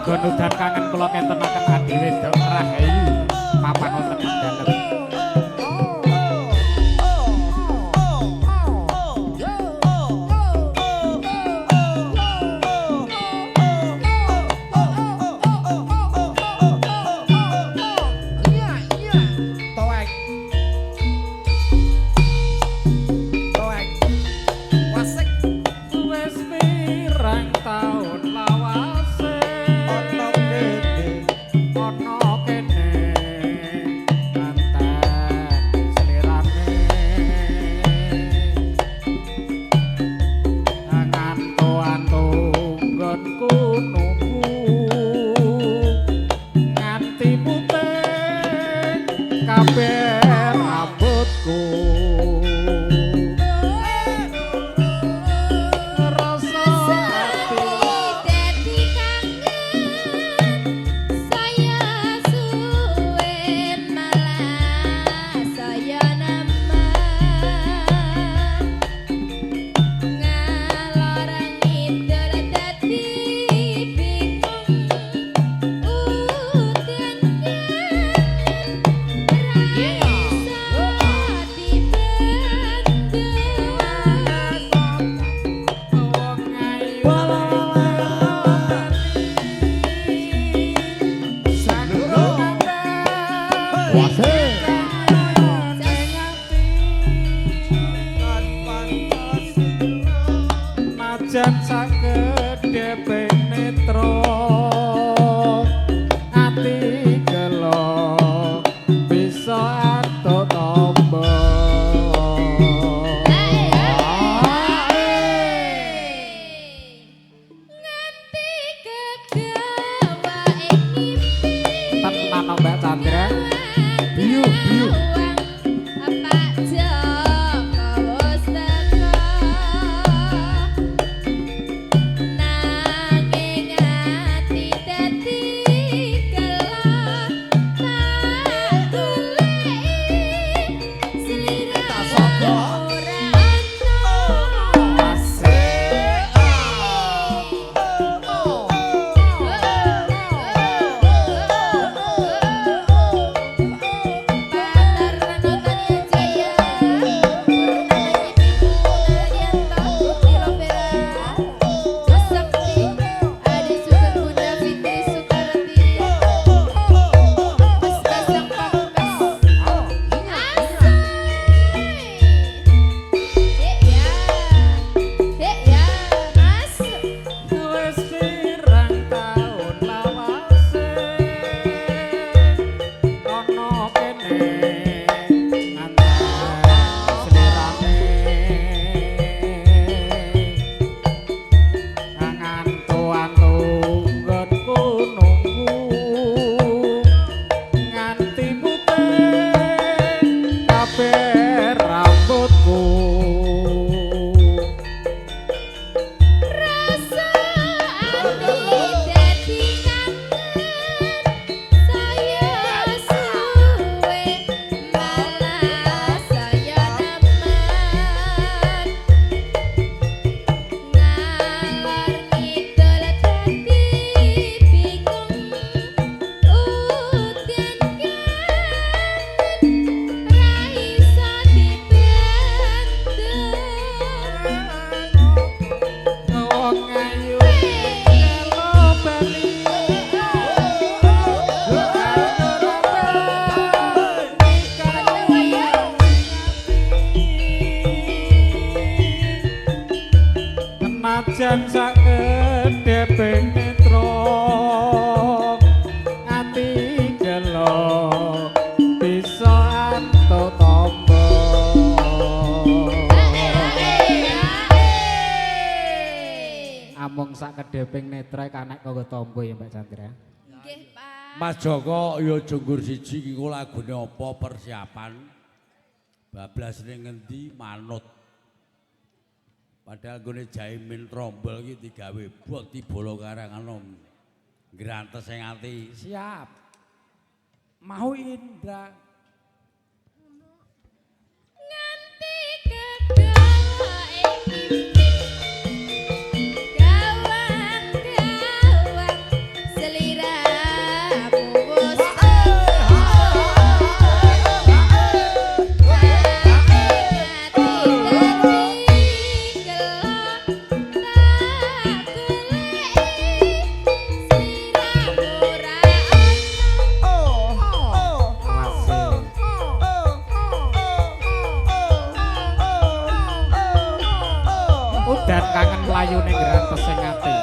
Nggon udan kangen kula kentenaken adi wedok Rahayu papan wonten ing dalem. Toek. Toek. Wasik. Wis pirang taun lawase Ana kene. Ana kene ngenteni slirane ngantu-antu nggonku nunggu nganti putih kabeh rambutku rasa ati. Dadi kangen saya suwe malah saya nemen ngalor ngidul dadi bingung udan kangen ra iso dibendung. Wong ayu najan sakedhepe netra ati gelo bisa antuk tombo. Nganti kegawa ing mimpi. Tenan Mbak Chandra. Biu biu. Pak Joko wis teko nanging ati dadi gelo tak goleki sliramu ora ana. Asik. Wis pirang taun lawase ana kene ngenteni slirane ngantu-antu nggonku nunggu nganti putih kabeh rambutku. Rasa ati dadi kangen saya suwe malah saya nemen ngalor ngidul dadi bingung udan kangen ra iso dibendung. Wong ayu gelo bali. Najan sakedhepe netra ati gelo bisa antuk tombo. Amung sakedheping netra kanek kanggo tombo ya Mbak Chandra. Nggih, Pak. Mas Joko ya junggur siji iki ku lagune apa persiapan. Bablas ning ngendi manut. Padahal nggone Jaimin Trombol iki digawe bot dibolo karangan. Grantes sing ati siap. Mau Indra. Nganti kegawa ing mimpi gawang-gawang. Mlayune ngrantes ing ati.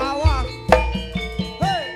Awak. Hei.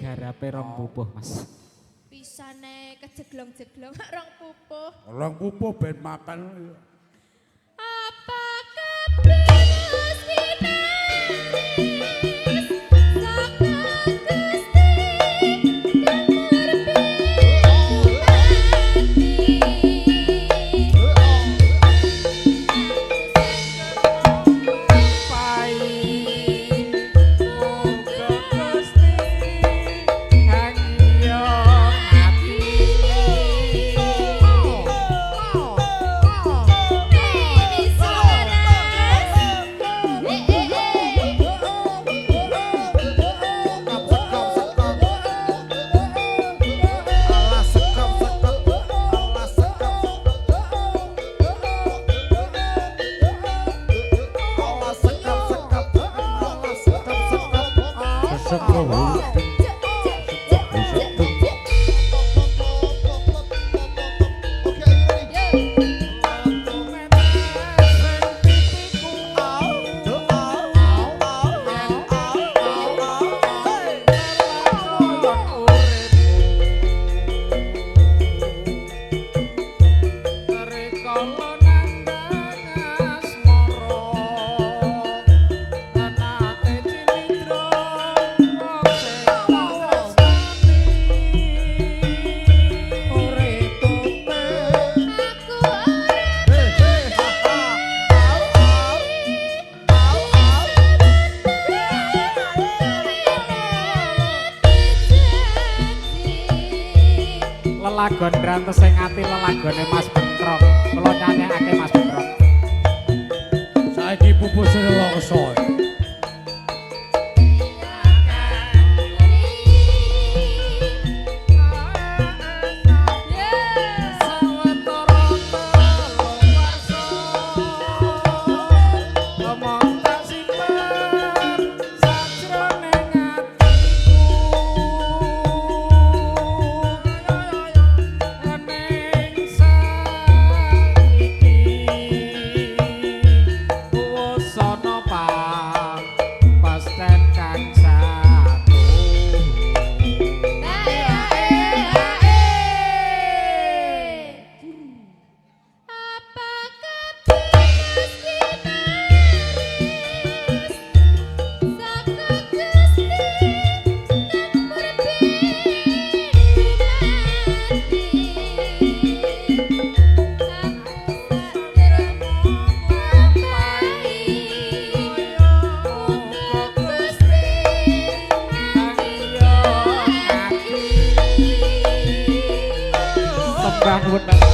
Garape rong pupuh, Mas. Pisane kejeglong-jeglong rong pupuh. Rong pupuh ben mapan. Apa kabar winaris saka Gusti kang murbit ati. Alah sekop sekop. Alah sekop. Alah sekop sekop. Alah sekop sekop. Lelagon ngrantes ing ati lelagone Mas Bentrok. Kula nyanyekake Mas Bentrok. Saiki pupuh sing longso. Sembah nuwun.